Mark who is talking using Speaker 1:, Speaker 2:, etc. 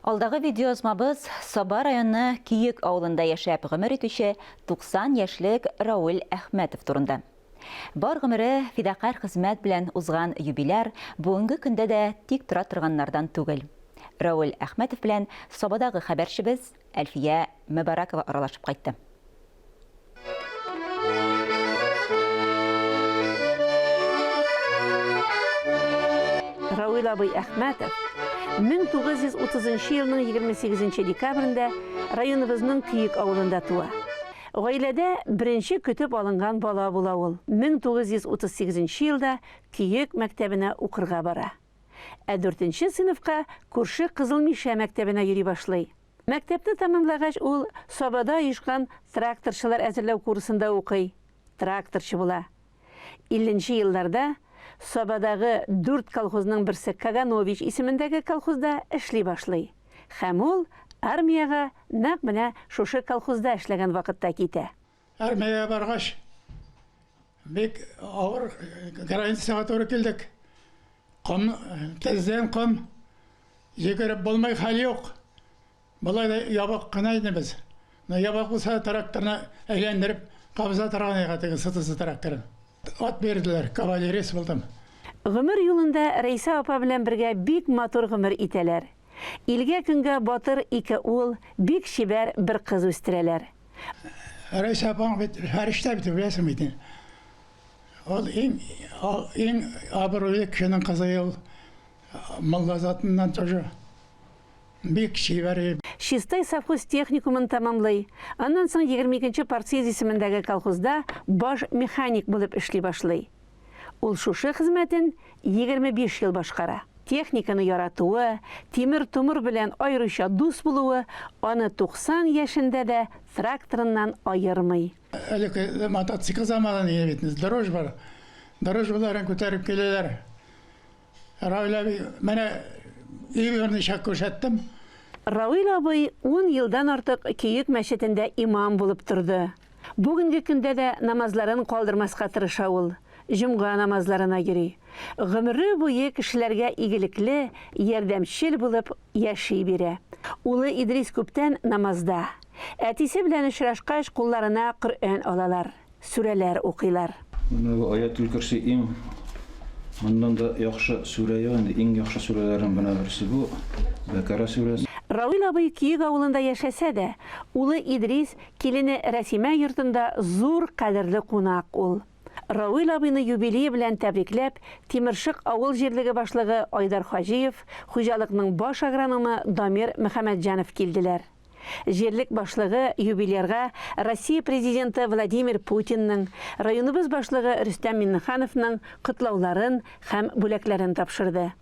Speaker 1: Алдагы видеоязмабыз Саба районы Киек авылында яшәп гомер итүче 90 яшьлек Рауль Әхмәтов турында. Бар гомере фидакарь хезмәт белән узган юбиляр бүгенге көндә дә тик тора торганнардан түгел. Рауль Әхмәтов белән Сабадагы хәбәрчебез Әлфия Мөбарәкова аралашып кайтты.
Speaker 2: Рауил абый Әхмәтов 1930 елның 28 декабрендә районыбызның Көек авылында туа. Гаиләдә беренче көтеп алынган бала була ул. 1938 елда Көек мәктәбенә укырга бара. Ә дүртенче сыйныфка күрше Кызыл Мишә мәктәбенә йөри башлый. Мәктәпне тәмамлагач, ул Сабада оешкан тракторчылар әзерләү курсында укый, тракторчы була. Илленче елларда Сабадагы дүрт колхозның берсе Каганович исемендәге колхозда эшли башлый. Һәм ул армиягә нәкъ менә шушы колхозда эшләгән вакытта китә.
Speaker 3: Армиягә баргач, бик авыр границага туры килдек. Ком, тездән ком, йөгереп булмый, хәл юк. Болай да ябык кына иде без. Но ябык булса да тракторны әйләндереп кабыза торган идек теге сытысы тракторын. Ат бирделәр, кавалерист булдым.
Speaker 2: Гомер юлында Рәйсә апа белән бергә бик матур гомер итәләр. Илгә-көнгә батыр ике ул, бик чибәр бер кыз үстерәләр.
Speaker 3: Рәйсә апаң бит фәрештә бит, беләсең бит. Ул иң иң абруйлы кешенең кызы ул. Мулла затыннан тоже бик чибәр.
Speaker 2: Чистай совхоз техникумын тәмамлый. Аннан соң 22 нче партсъезд исемендәге колхозда баш механик булып эшли башлый. Ул шушы хезмәтен 25 ел башкара. Техниканы яратуы, тимер-томыр белән аеруча дус булуы аны 90 яшендә дә тракторыннан аермый.
Speaker 3: Элек мотоцикл заманы иде бит, дрожь бар. Дрожбаларын күтәреп киләләр. Равил абый, менә өй берничә күрсәттем.
Speaker 2: Равил абый ун елдан артык Көек мәчетендә имам булып торды. Бүгенге көндә дә намазларын калдырмаска тырыша ул, җомга намазларына йөри. Гомере буе кешеләргә игелекле, ярдәмчел булып яши бирә. Улы Идрис күптән намазда. Әтисе белән очрашкач, кулларына Коръән алалар, сүрәләр укыйлар.
Speaker 4: Менә бу Аятел Көрси иң моннан да яхшы сүрә юк инде, иң яхшы сүрәләрнең менә берсе бу, Бәкара сүрәсе.
Speaker 2: Равил абый Көек авылында яшәсә дә, улы Идрис, килене Рәсимә йортында зур кадерле кунак ул. Равил абыйны юбилее белән тәбрикләп, Тимершык авыл җирлеге башлыгы Айдар Хаҗиев, хуҗалыкның баш агрономы Дамир Мөхәммәтҗанов килделәр. Җирлек башлыгы юбилярга Россия Президенты Владимир Путинның, районыбыз башлыгы Рөстәм Миңнехановның котлауларын һәм бүләкләрен тапшырды.